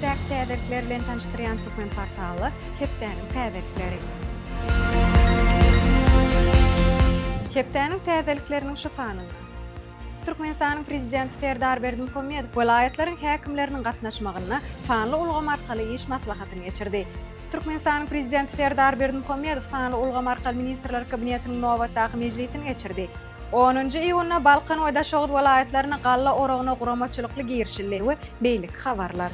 dünýädäki täzelikler bilen tanyşdyrýan Türkmen portally hepdäniň täzelikleri. Hepdäniň täzelikleriniň şu sanynda. Türkmenistanyň Prezidenti Serdar Berdimuhamedow welaýatlaryň häkimleriniň gatnaşmagynda sanly ulgam arkaly iş maslahatyny geçirdi. Türkmenistanyň Prezidenti Serdar Berdimuhamedow sanly ulgam arkaly Ministrler Kabinetiniň nobatdaky mejlisini geçirdi. Onunjy iýunda Balkan we Daşoguz welaýatlarynda galla oragyna guramaçylykly girişildi we beýleki habarlar.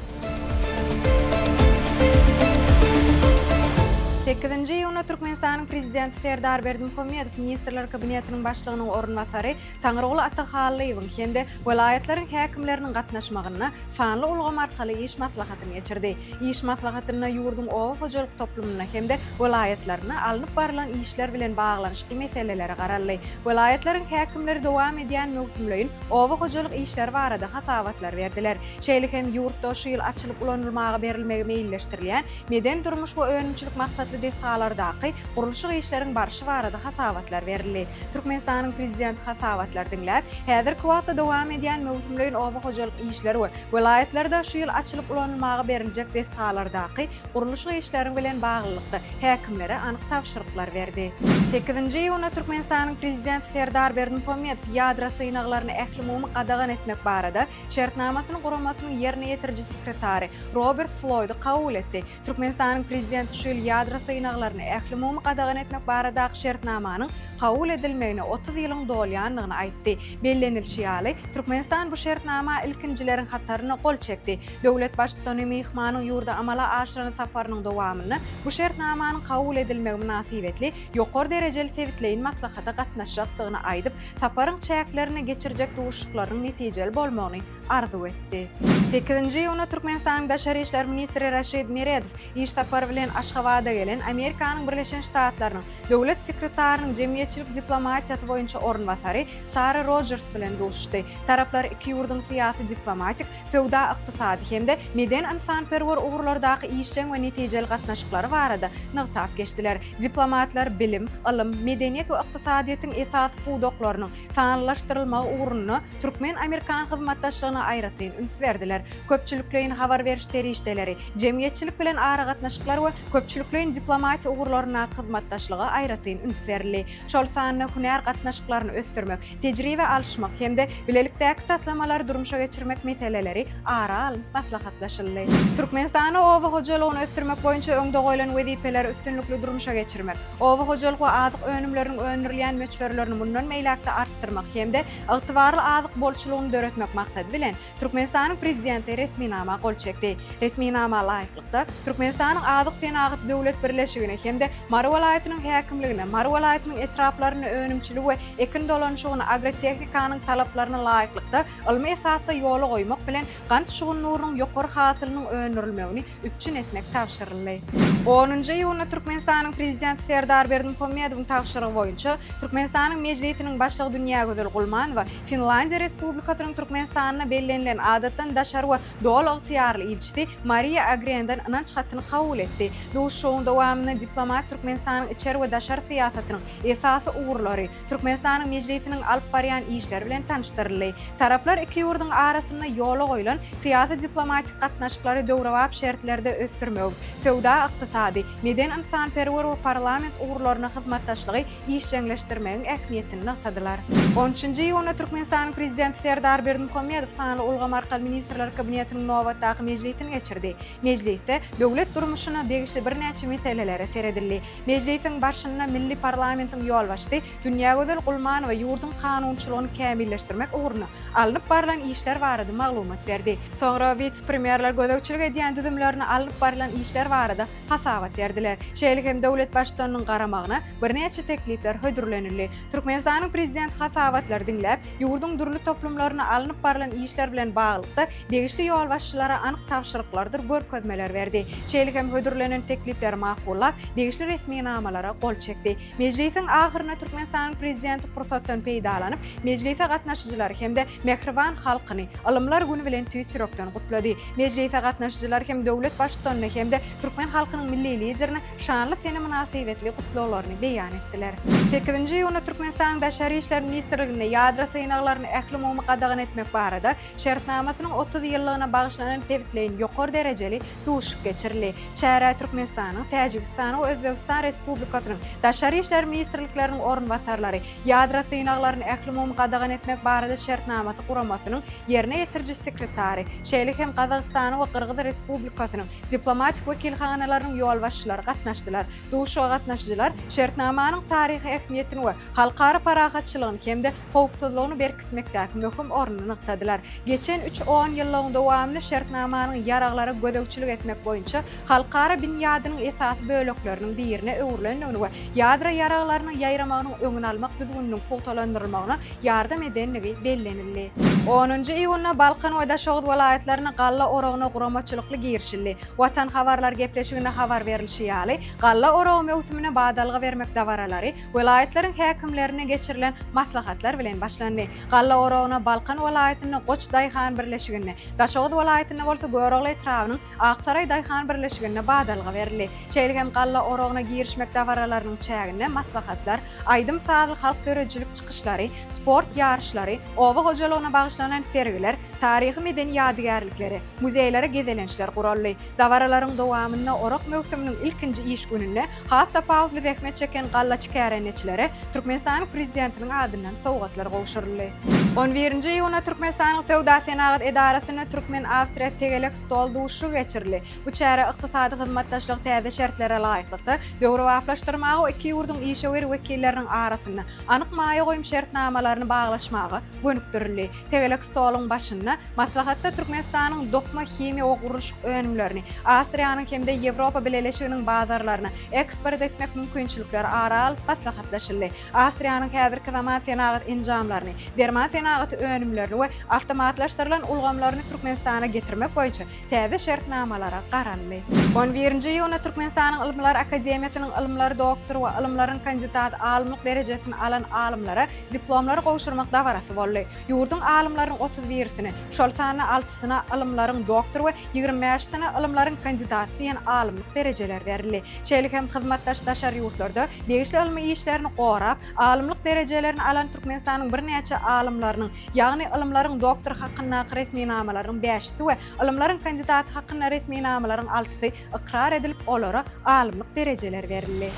Sekizinji iýunda Türkmenistanyň Prezidenti Serdar Berdimuhamedow Ministrler Kabinetiniň Başlygynyň orunbasary Taňryguly Atahallyýewiň hem-de welaýatlaryň häkimleriniň gatnaşmagynda sanly ulgam arkaly iş maslahatyny geçirdi. Iş maslahatynda ýurduň oba hojalyk toplumynda hem-de welaýatlarynda alnyp barlan işler bilen baglanyşykly meselelere garaldy. Welaýatlaryň häkimleri dowam edýän möwsümleýin oba hojalyk işleri barada hasabatlar berdiler. Şeýle hem ýurtda şu ýyl açylyp ulanylmaga berilmegi meýilleşdirilýän medeni-durmuş we önümçilik maksatly desgalardaky gurluşyk işleriň barşy barada hasabatlar berildi. Türkmenistanyň Prezidenti hasabatlary diňläp, häzirki wagtda dowam edýän möwsümleýin oba hojalyk işleri we welaýatlarda şu ýyl açylyp ulanylmaga beriljek desgalardaky gurluşyk işleri bilen baglylykda häkimlere anyk tabşyryklar berdi. Sekizinji iýunda Türkmenistanyň Prezidenti Serdar Berdimuhamedow ýadro synaglaryny ählumumy gadagan etmek barada Şertnamasynyň guramasynyň ýerine ýetiriji sekretary Robert Floýdy kabul etdi. Türkmenistanyň Prezidenti şu ýyl ýadro synaglaryny ählumumy gadagan etmek baradaky şertnamanyň kabul edilmegine 30 ýylyň dolýandygyny aýtdy. Bellenilişi ýaly, Türkmenistan bu şertnama ilkinjileriň hatarynda gol çekdi. Döwlet Baştutany myhmanyň ýurda amala aşyran saparynyň dowamynda bu şertnamanyň kabul edilmegi mynasybetli ýokary derejeli sebitleýin maslahata gatnaşjakdygyny aýdyp, saparyň çäklerinde geçirjek duşuşyklarynyň netijeli bolmagyny arzuw etdi. Sekizinji iýunda Türkmenistanyň daşary işler ministri Raşid Meredow iş sapary bilen Aşgabada gelen Amerikanyň Birleşen Ştatlarynyň Döwlet sekretarynyň jemgyýetçilik diplomatiýasy boýunça orunbasary Sara Rojers bilen duşuşdy. Taraplar iki ýurduň syýasy-diplomatik, söwda-ykdysady hem-de medeni-ynsanperwer ugurlardaky işjeň we netijeli gatnaşyklary barada nygtap geçdiler. Diplomatlar bilim, ylym, medeniýet we ykdysadyýetiň esasy pudaklarynyň sanlylaşdyrylmagy ugrunda türkmen-amerikan hyzmatdaşlygyna aýratyn üns berdiler. Köpçülikleýin habar beriş serişdeleri, jemgyýetçilik bilen aragatnaşyklar we köpçülikleýin diplomatiýa ugurlaryndaky hyzmatdaşlyga aýratyn üns berildi. Şol sanda hünär gatnaşyklaryny ösdürmek, tejribe alyşmak hem-de bilelikdäki taslamalary durmuşa geçirmek meseleleri ara alnyp maslahatlaşyldy. Türkmenistanda oba hojalygyny ösdürmek boýunça öňde goýlan wezipeleri üstünlikli durmuşa geçirmek, oba hojalyk we azyk önümleriniň öndürilýän möçberlerini mundan beýläk-de artdyrmak hem-de ygtybarly azyk bolçulygyny döretmek maksady bilen, Türkmenistanyň Prezidenti resminama gol çekdi. Resminama laýyklykda, Türkmenistanyň Azyk senagaty döwlet birleşigine hem-de Mary welaýatynyň häkimligine Mary welaýatynyň etraplarynda önümçiligi we ekin dolanyşygyny agrotehnikanyň talaplaryna laýyklykda ylmy esasda ýola goýmak bilen gant şugundyrynyň ýokary hasylynyň öndürilmegini üpjün etmek tabşyryldy. Onunjy iýunda Türkmenistanyň Prezidenti Serdar Berdimuhamedowyň tabşyrygy boýunça Türkmenistanyň Mejlisiniň Başlygy Dünýägözel Gulmanowa Finlandiýa Respublikasynyň Türkmenistanda bellenilen Adatdan daşary we Doly ygtyýarly ilçisi Mariýa Agrenden ynanç hatyny kabul etdi. Duşuşygyň dowamynda diplomat Türkmenistanyň içeri we daşary syýasatynyň esasy ugurlary, Türkmenistanyň Mejlisiniň alyp barýan işleri bilen tanyşdyryldy. Taraplar iki ýurduň arasynda ýola goýlan syýasy-diplomatik gatnaşyklary döwrebap şertlerde ösdürmegiň, söwda-ykdysady, medeni-ynsanperwer we parlament ugurlarynda hyzmatdaşlygy işjeňleşdirmegiň ähmiýetini nygtadylar. On üçünji iýunda Türkmenistanyň Prezidenti Serdar Berdimuhamedow sanly ulgam arkaly Ministrler Kabinetiniň nobatdaky mejlisini geçirdi. Mejlisde döwlet durmuşyna degişli birnäçe meselelere seredildi. Mejlisiň barşynda milli parlamentiň ýolbaşçysy Dünýägözel Gulmanowa ýurduň kanunçylygyny kämilleşdirmek ugrunda alnyp barlan işler barada maglumat berdi. Soňra wise-premýerler gözegçilik edýän düzümlerinde alnyp barlan işler barada hasabat berdiler. Şeýle hem döwlet Baştutanynyň garamagyna birnäçe teklipler hödürlenildi. Türkmenistanyň Prezidenti hasabatlary diňläp, ýurduň dürli toplumlarynda alnyp barlan işler bilen baglylykda degişli ýolbaşçylara anyk tabşyryklardyr görkezmeler berdi. Şeýle hem hödürlenen teklipleri makullady. makullap, degişli resminamalara gol çekdi. Mejlisiň ahyrynda Türkmenistanyň Prezidenti pursatdan peýdalanyp, mejlise gatnaşyjylary hem-de mähriban halkyny Ylymlar güni bilen tüýs ýürekden gutlady. Mejlise gatnaşyjylar hem döwlet Baştutanyny hem-de türkmen halkynyň Milli Liderini şanly sene mynasybetli gutlaglaryny beýan etdiler. Sekizinji iýunda Türkmenistanyň Daşary işler ministrliginde ýadro synaglaryny ählumumy gadagan etmek barada Şertnamasynyň 30 ýyllygyna bagyşlanan sebitleýin ýokary derejeli duşuşyk geçirildi. Çärä Türkmenistanyň, Täjigistanyň we Özbegistan Respublikasynyň Daşary işler ministrlikleriniň orunbasarlary, Ýadro synaglaryny ählumumy gadagan etmek barada şertnamasy guramasynyň ýerine ýetiriji sekretary, şeýle hem Gazagystanyň we Gyrgyz Respublikasynyň diplomatik wekilhanalarynyň ýolbaşçylary gatnaşdylar. Duşuşyga gatnaşyjylar şertnamanyň taryhy ähmiýetini we halkara parahatçylygyny hem-de howpsuzlygyny berkitmekdäki möhüm ornuny nygtadylar. Geçen üç onýyllygyň dowamynda şertnamanyň ýaraglara gözegçilik etmek boýunça halkara binýadynyň esasy bölekleriniň birine öwrülendigini we ýadro ýaraglarynyň ýaýramagynyň öňüni almak düzgüniniň pugtalandyrylmagyna ýardam edendigi bellenildi. Onunjy iýunda Balkan we Daşoguz welaýatlarynda galla oragyna guramaçylykly girişildi. Watan habarlar gepleşiginde habar berlişi ýaly, galla oragy möwsümine badalga bermek dabaralary welaýatlaryň häkimlerinde geçirilen maslahatlar bilen başlandy. Galla oragyna Balkan welaýatynda Goç daýhan birleşiginde, Daşoguz welaýatynda bolsa Görogly etrabynyň Aksaraý daýhan birleşiginde badalga berildi. Şeýle hem galla oragyna girişmek dabaralarynyň çäginde maslahatlar, aýdym-sazly halk döredijilik çykyşlary, sport ýaryşlary, oba hojalygyna bagyşlanan sergiler, taryhy-medeni ýadygärliklere, muzeýlere gezelençler guraldy. Dabaralaryň dowamynda orak möwsüminiň ilkinji iş gününde has tapawutly zähmet çeken gallaçy kärendeçilere Türkmenistanyň Prezidentiniň adyndan sowgatlar gowşuryldy. On birinji iýunda Türkmenistanyň Söwda-senagat edarasynda türkmen-awstriýa tegelek stol duşuşygy geçirildi. Bu çäre ykdysady hyzmatdaşlygy täze şertlere laýyklykda döwrebaplaşdyrmaga we iki ýurduň işewür wekilleriniň arasynda anyk maýa goýum şertnamalaryny baglaşmaga gönükdirildi. Tegelek stoluň başynda maslahatda Türkmenistanyň dokma, himiýa we gurluşyk önümlerini Awstriýanyň hem-de Ýewropa Bileleşiginiň bazarlaryna eksport etmek mümkinçilikleri ara alyp maslahatlaşyldy. Awstriýanyň häzirki zaman senagat enjamlaryny, derman senagaty önümlerini we awtomatlaşdyrylan ulgamlaryny Türkmenistana getirmek boýunça täze şertnamalara garaldy. On birinji iýunda Türkmenistanyň Ylymlar akademiýasynyň ylymlar doktory we ylymlaryň kandidaty alymlyk derejesini alan alymlara diplomlary gowşurmak dabarasy boldy. Ýurduň alymlarynyň 30 birisine, şol sanda altysyna ylymlaryň doktory we 20 bäşisine ylymlaryň kandidaty diýen alymlyk derejeleri berildi. Şeýle hem hyzmatdaş daşary ýurtlarda degişli ylmy işlerini gorap, alymlyk derejelerini alan Türkmenistanyň birnäçe alymlarynyň, ýagny ylymlaryň doktory hakyndaky resminamalaryň bäşisi we ylymlaryň kandidaty hakynda resminamalaryň altysy ykrar edilip, olara alymlyk derejeleri berildi.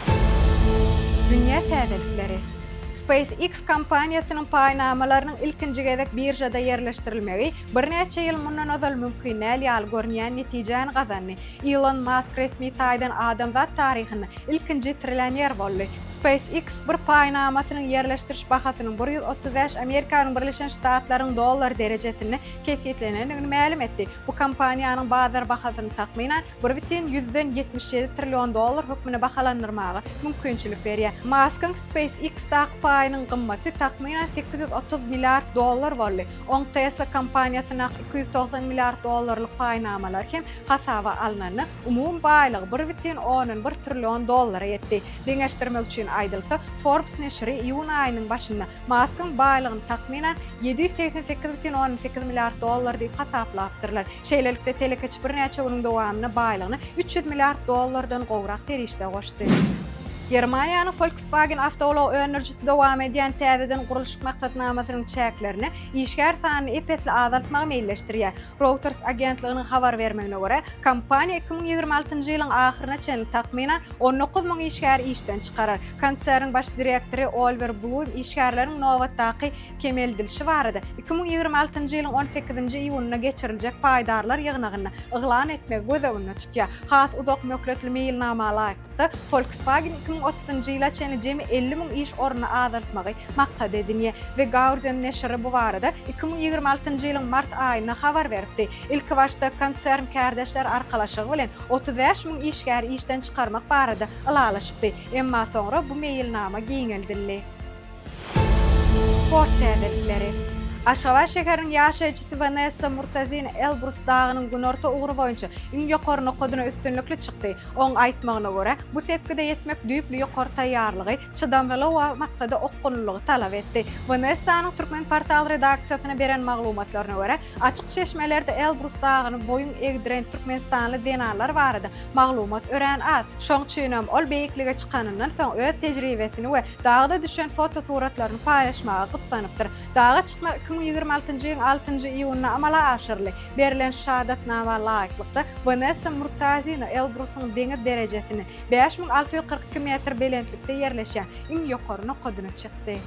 Dünýä täzelikleri. SpaceX kompaniýasynyň paýnamalarynyň ilkinji gezek biržada ýerleşdirilmegi birnäçe ýyl mundan ozal mümkin däl ýaly görünýän netijäni gazandy. Ilon Mask resmi taýdan adamzat taryhynda ilkinji trillioner boldy. SpaceX bir paýnamasynyň ýerleşdiriş bahasynyň 135 Amerikanyň Birleşen Ştatlaryň dollary derejesinde kesgitlenendigini mälim etdi. Bu kompaniýanyň bazar bahasyny takmynan bir bütin ýüzden 77 trillion dollar hökmünde bahalandyrmaga mümkinçilik berýär. Maskyň SpaceX-daky paýynyň gymmaty takmynan 830 milliard dollar boldy. Oň Tesla kompaniýasyndaky 290 milliard dollarlyk paýnamalary hem hasaba alnanda, umumy baýlygy bir bütin ondan bir trillion dollara ýetdi. Deňeşdirmek üçin aýdylsa, Forbes neşiri iýun aýynyň başynda Maskyň baýlygyny takmynan 788 bütin ondan sekiz milliard dollar diýip hasaplapdyrlar. Şeýlelikde, telekeçi birnäçe günüň dowamynda baýlygyna 300 milliard dollardan gowrak serişde goşdy. Germaniýanyň Volkswagen awtoulag öndürijisi dowam edýän täzeden gurluşyk maksatnamasynyň çäklerinde işgär sanyny ep-esli azaltmagy meýilleşdirýär. Reuters agentliginiň habar bermegine görä, kompaniýa 2026-njy ýylyň ahyryna çenli takmynan 19 müň işgäri işden çykarar. Konserniň baş direktory Oliwer Blum işgärleriň nobatdaky kemeldilişi barada 2026-njy ýylyň on sekizinji iýunynda geçiriljek paýdarlar ýygnagynda yglan etmegi göz öňünde tutýar. Has uzak möhletli meýilnama laýyklykda, Volkswagen 2030-njy ýyla çenli jemi 50 müň iş ornuny azaltmagy maksat edinýär. The Guardian neşiri bu barada 2026-njy ýylyň mart aýynda habar beripdi. Ilkibaşda konsern kärdeşler arkalaşygy bilen 35 müň işgäri işden çykarmak barada ylalaşypdy. Emma soňra bu meýilnama giňeldildi. Sport täzelikleri. Aşgabat şäheriniň ýaşaýjysy Wanessa Murtazina Elbrus dagynyň günorta ugry boýunça iň ýokary nokadyna üstünlikli çykdy. Oň aýtmagyna görä, bu sepgide ýetmek düýpli ýokary taýýarlygy, çydamlylygy we maksada okgunlylygy talap etdi. Wanessanyň Türkmenportal redaksiýasyna beren maglumatlaryna görä, açyk çeşmelerde Elbrus dagyny boýun egdiren türkmenistanly zenanlar barada maglumat örän az. Şoň üçinem ol beýiklige çykanyndan soň öz tejribesini we dagda düşen fotosuratlaryny paýlaşmaga gyssanypdyr. Daga çykmak 2026-njy ýylyň altynjy iýunynda amala aşyryldy. Berlen şahadatnama laýyklykda, Wanessa Murtazina Elbrusyň deňiz derejesini 5642 metr belentlikde ýerleşýän iň ýokary nokadyna çykdy.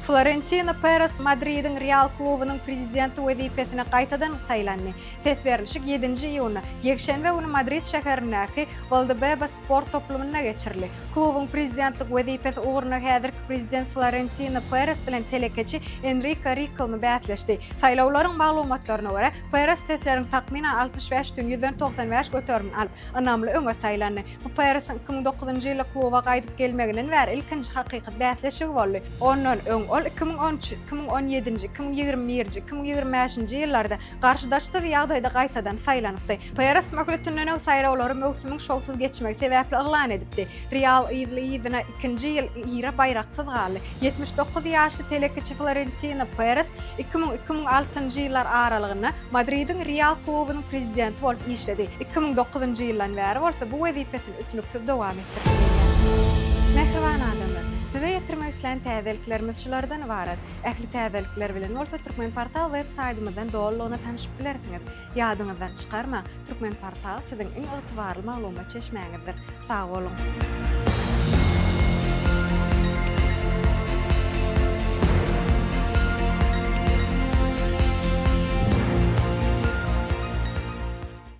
Florentino Peres Madridiň Real klubunyň prezidenti wezipesine gaýtadan saýlandy. Ses berlişik ýedinji iýunda, ýekşenbe güni Madrid şäherindäki Waldebebas sport toplumynda geçirildi. Klubuň prezidentlik wezipesi ugrunda häzirki prezident Florentino Peres bilen telekeçi Enrike Rikelme bäsleşdi. Saýlawlaryň maglumatlaryna görä, Peres sesleriň takmynan 65 bütin ýüzden 95 göterimini alyp, ynamly öňe saýlandy. Bu Peresiň 2009-njy ýylda kluba gaýdyp gelmeginden bäri ilkinji hakyky bäsleşigi boldy. Ondan öň ol 2013, 2017-nji, 2021-nji, 2025-nji ýyllarda garşydaşsyz ýagdaýda gaýtadan saýlanypdy. Peres möhletinden öň saýlawlary möwsümiň şowsuz geçmegi sebäpli yglan edipdi. Real yzly-yzyna ikinji ýyl iri baýraksyz galdy. 79 ýaşly telekeçi Florentino Peres 2000-2006-njy ýyllar aralygynda Madridiň Real klubunyň prezidenti bolup işledi. 2009-njy ýyldan bäri bolsa bu wezipesini üznüksiz dowam etdirip gelýär. Mähriban adamlar! Size ýetirmek islän täzeliklerimiz şulardan ybarat. Ähli täzelikler bilen bolsa Türkmenportal web saýtymyzdan dolulygyna tanşyp bilersiňiz. Ýadyňyzdan çykarmaň, Türkmenportal siziň iň ygtybarly maglumat çeşmäňizdir. Sag boluň!